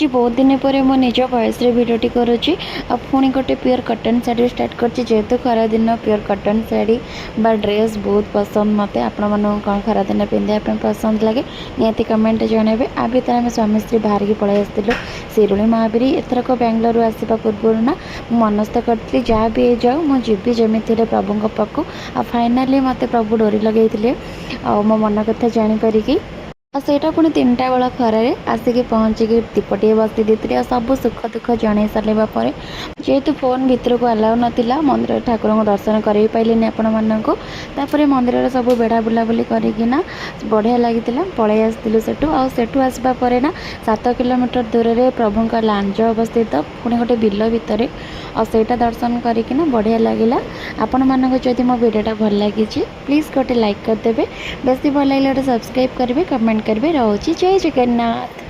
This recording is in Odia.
ଆଜି ବହୁତ ଦିନ ପରେ ମୁଁ ନିଜ ଭଏସ୍ରେ ଭିଡ଼ିଓଟି କରୁଛି ଆଉ ପୁଣି ଗୋଟେ ପିଓର କଟନ୍ ଶାଢ଼ୀରୁ ଷ୍ଟାର୍ଟ କରିଛି। ଯେହେତୁ ଖରାଦିନ, ପିଓର କଟନ୍ ଶାଢ଼ୀ ବା ଡ୍ରେସ୍ ବହୁତ ପସନ୍ଦ ମୋତେ। ଆପଣମାନଙ୍କୁ କ'ଣ ଖରାଦିନ ପିନ୍ଧିବା ପାଇଁ ପସନ୍ଦ ଲାଗେ, ନିହାତି କମେଣ୍ଟରେ ଜଣାଇବେ। ଆ ଭିତରେ ଆମେ ସ୍ୱାମୀ ସ୍ତ୍ରୀ ବାହାରିକି ପଳେଇ ଆସିଥିଲୁ ଶିରୁଳି ମହାବୀର। ଏଥରକ ବାଙ୍ଗଲୋରରୁ ଆସିବା ପୂର୍ବରୁ ନା ମୁଁ ମନସ୍ଥ କରିଥିଲି, ଯାହା ବି ହେଇଯାଉ ମୁଁ ଯିବି ଯେମିତି ହେଲେ ପ୍ରଭୁଙ୍କ ପାଖକୁ। ଆଉ ଫାଇନାଲି ମୋତେ ପ୍ରଭୁ ଡୋରି ଲଗେଇଥିଲେ ଆଉ ମୋ ମନ କଥା ଜାଣିପାରିକି। ଆଉ ସେଇଟା ପୁଣି 3ଟା ବେଳ ଖରାରେ ଆସିକି ପହଞ୍ଚିକି ଦୀପ ଟିକେ ବସେଇ ଦେଇଥିଲି ଆଉ ସବୁ ସୁଖ ଦୁଃଖ ଜଣେଇ ସାରିବା ପରେ, ଯେହେତୁ ଫୋନ୍ ଭିତରକୁ ଆଲାଉ ନଥିଲା, ମନ୍ଦିରରେ ଠାକୁରଙ୍କୁ ଦର୍ଶନ କରେଇ ପାଇଲିନି ଆପଣମାନଙ୍କୁ। ତାପରେ ମନ୍ଦିରରେ ସବୁ ବେଢ଼ା ବୁଲାବୁଲି କରିକିନା ବଢ଼ିଆ ଲାଗିଥିଲା, ପଳେଇ ଆସିଥିଲୁ ସେଠୁ। ଆଉ ସେଠୁ ଆସିବା ପରେ ନା 7 କିଲୋମିଟର ଦୂରରେ ପ୍ରଭୁଙ୍କ ଲାଞ୍ଜ ଅବସ୍ଥିତ, ପୁଣି ଗୋଟେ ବିଲ ଭିତରେ। ଆଉ ସେଇଟା ଦର୍ଶନ କରିକିନା ବଢ଼ିଆ ଲାଗିଲା। ଆପଣମାନଙ୍କୁ ଯଦି ମୋ ଭିଡ଼ିଓଟା ଭଲ ଲାଗିଛି, ପ୍ଲିଜ୍ ଗୋଟେ ଲାଇକ୍ କରିଦେବେ। ବେଶୀ ଭଲ ଲାଗିଲେ ଗୋଟେ ସବସ୍କ୍ରାଇବ୍ କରିବେ, କମେଣ୍ଟ କରିବେ। ରହୁଛି, ଜୟ ଜଗନ୍ନାଥ।